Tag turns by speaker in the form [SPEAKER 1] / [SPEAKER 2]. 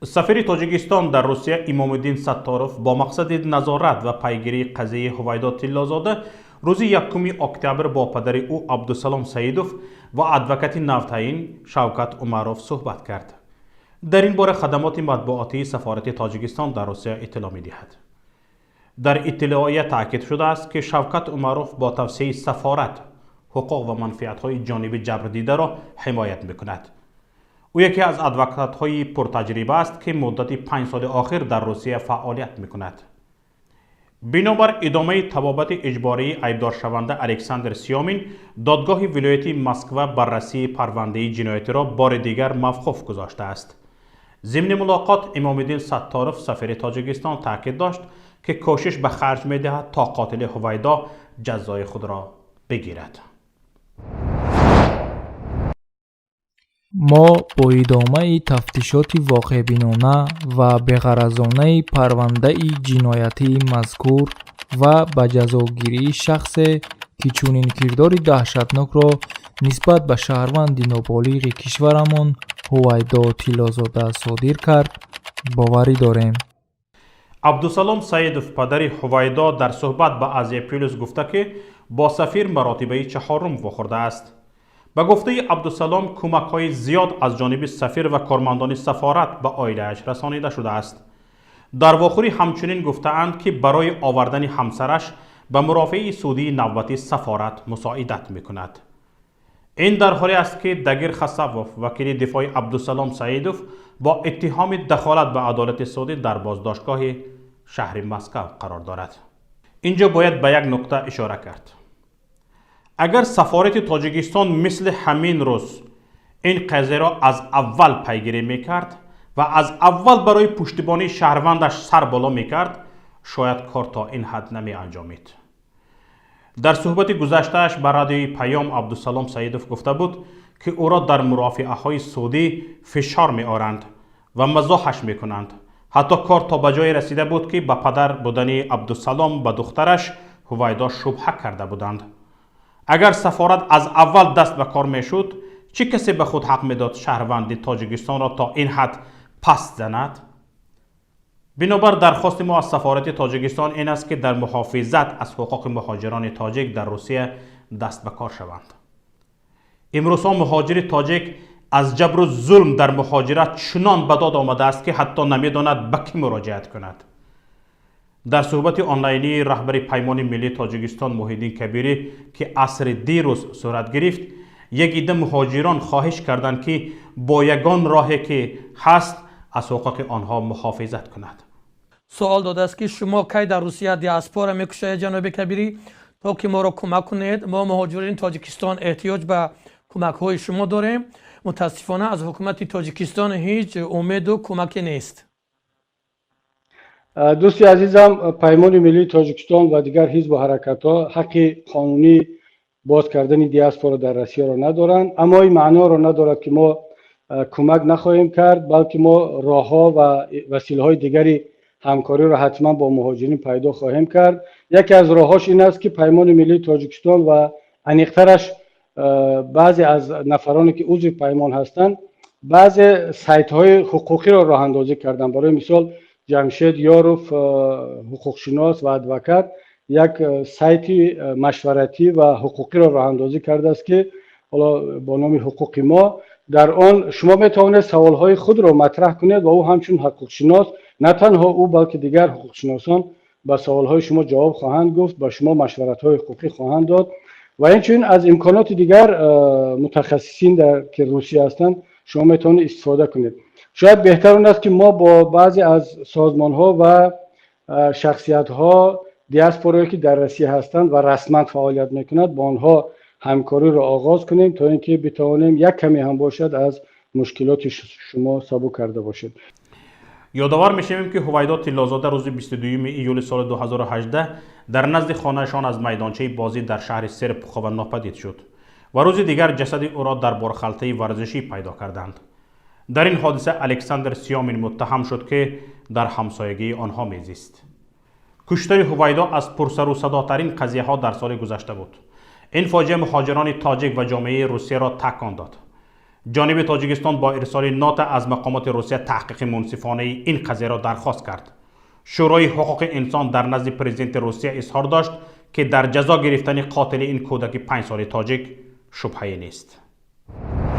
[SPEAKER 1] Сафири Тоҷикистон дар Русия Имомиддин Сатторов бо мақсади назорат ва пайгирии қазияи Ҳувайдо Тиллозода рӯзи 1 октябр бо падари ӯ Абдусалом Саидов ва адвокати навтаъин Шавкат Умаров суҳбат кард. Дар ин бора хадамоти матбуотии сафорати Тоҷикистон дар Русия иттилоъ медиҳад. Дар иттилоия таъкид шудааст, ки Шавкат Умаров бо тавсияи сафорат ҳуқуқ ва манфиатҳои ҷониби ҷабрдидаро ҳимоят мекунад. Ӯ яке аз адвокатҳои пуртаҷриба аст, ки муддати 5 соли охир дар Русия фаъолият мекунад. Бинобар идомаи табобати иҷбории айбдоршаванда Александр Сёмин, додгоҳи вилояти Москва баррасии парвандаи ҷиноятиро бори дигар мавқуф гузоштааст. Зимни мулоқот Имомиддин Сатторов, сафири Тоҷикистон, таъкид дошт, ки кӯшиш ба харҷ медиҳад, то қотили Ҳувайдо ҷазои худро бигирад.
[SPEAKER 2] Мо бо идомаи тафтишоти воқеъбинона ва беғаразонаи парвандаи ҷиноятии мазкур ва ба ҷазогирии шахсе, ки чунин кирдори даҳшатнокро нисбат ба шаҳрванди ноболиғи кишварамон Ҳувайдо Тиллозода содир кард, боварӣ дорем.
[SPEAKER 1] Абдусалом Саидов, падари Ҳувайдо, дар суҳбат ба Азия Плюс гуфта, ки бо сафир маротибаи чаҳорум вохӯрдааст. Ба гуфтаи Абдусалом, кӯмакҳои зиёд аз ҷониби сафир ва кормандони сафорат ба оилааш расонида шудааст. Дар вохӯрӣ ҳамчунин гуфтаанд, ки барои овардани ҳамсараш ба мурофиаи судии навбатӣ сафорат мусоидат мекунад. Ин дар ҳоле аст, ки Дагир Хасавов, вакили дифои Абдусалом Саидов, бо иттиҳоми дахолат ба адолати судӣ дар боздоштгоҳи шаҳри Москав қарор дорад. Ин ҷо бояд ба як нуқта ишора кард. Агар сафорати Тоҷикистон мисли ҳамин рӯз ин қазияро аз аввал пайгирӣ мекард ва аз аввал барои пуштибонии шаҳрвандаш сар боло мекард, шояд кор то ин ҳад намеанҷомид. Дар суҳбати гузаштааш ба Радиои Паём Абдусалом Саидов гуфта буд, ки ӯро дар мурофиаҳои судӣ фишор меоранд ва мазоҳаш мекунанд. Ҳатто кор то ба ҷое расида буд, ки ба падар будани Абдусалом ба духтараш Ҳувайдо шубҳа карда буданд. Агар сафорат аз аввал даст ба кор мешуд, чӣ касе ба худ ҳақ медод шаҳрванди Тоҷикистонро то ин ҳад паст занад? Бинобар дархости мо аз сафорати Тоҷикистон ин аст, ки дар муҳофизат аз ҳуқуқи муҳоҷирони тоҷик дар Русия даст ба кор шаванд. Имрӯзҳо муҳоҷири тоҷик аз ҷабру зулм дар муҳоҷират чунон ба дод омадааст, ки ҳатто намедонад, ба кӣ муроҷиат кунад. Дар суҳбати онлайнии раҳбари Паймони миллии Тоҷикистон Муҳиддин Кабирӣ, ки асри дирӯз сурат гирифт, як идда муҳоҷирон хоҳиш карданд, ки бо ягон роҳе ки ҳаст аз ҳуқуқи онҳо муҳофизат кунад.
[SPEAKER 3] Суол додааст, ки шумо кай дар Русия диаспора мекушоед, ҷаноби Кабирӣ, то ки моро кӯмак кунед? Мо, муҳоҷирони Тоҷикистон, эҳтиёҷ ба кӯмакҳои шумо дорем. Мутаассифона, аз ҳукумати Тоҷикистон ҳеҷ умеду кӯмаке нест.
[SPEAKER 4] Дӯсти азизам, Паймони миллии Тоҷикистон ва дигар ҳизбу ҳаракатҳо ҳаққи қонунӣ боз кардани диаспора дар Россияро надоранд, аммо ин маъноро надорад, ки мо кӯмак нахоҳем кард, балки мо роҳҳо ва василаҳои дигари ҳамкориро ҳатман бо муҳоҷирин пайдо хоҳем кард. Яке аз роҳҳош ин аст, ки Паймони миллии Тоҷикистон ва аниқтараш баъзе аз нафароне, ки узви паймон ҳастанд, баъзе сайтҳои ҳуқуқиро роҳандозӣ карданд. Барои мисол, Ҷамшед Ёров, ҳуқуқшинос ва адвокат, як сайти машваратӣ ва ҳуқуқиро роҳандозӣ кардааст, ки ҳоло бо номи «Ҳуқуқи мо». Дар он шумо метавонед саволҳои худро матраҳ кунед ва ӯ ҳамчун ҳуқуқшинос, на танҳо ӯ, балки дигар ҳуқуқшиносон ба саволҳои шумо ҷавоб хоҳанд гуфт, ба шумо машваратҳои ҳуқуқӣ хоҳанд дод. Ва инчунин аз имконоти дигар мутахассисин, ки Русия ҳастанд, шумо метавонед истифода кунед. Шояд беҳтар он аст, ки мо бо баъзе аз созмонҳо ва шахсиятҳо, диаспорое, ки дар Россия ҳастанд ва расман фаъолият мекунад, бо онҳо ҳамкориро оғоз кунем, то ин ки битавонем як каме ҳам бошад аз мушкилоти шумо сабук карда бошед.
[SPEAKER 1] Ёдовар мешавем, ки Ҳувайдо Тиллозода рӯзи 22 июли соли 2018 дар назди хонаашон аз майдончаи бозӣ дар шаҳри Серпухова нопадид шуд ва рӯзи дигар ҷасади ӯро дар борхалтаи варзишӣ пайдо карданд. Дар ин ҳодиса Александр Сёмин муттаҳам шуд, ки дар ҳамсоягии онҳо мезист. Куштори Ҳувайдо аз пурсарусадотарин қазияҳо дар соли гузашта буд. Ин фоҷиа муҳоҷирони тоҷик ва ҷомеаи Русияро такон дод. Ҷониби Тоҷикистон бо ирсоли нота аз мақомоти Русия таҳқиқи мунсифонаи ин қазияро дархост кард. Шӯрои ҳуқуқи инсон дар назди президенти Русия изҳор дошт, ки дар ҷазо гирифтани қотили ин кӯдаки 5-соли тоҷик шубҳае нест.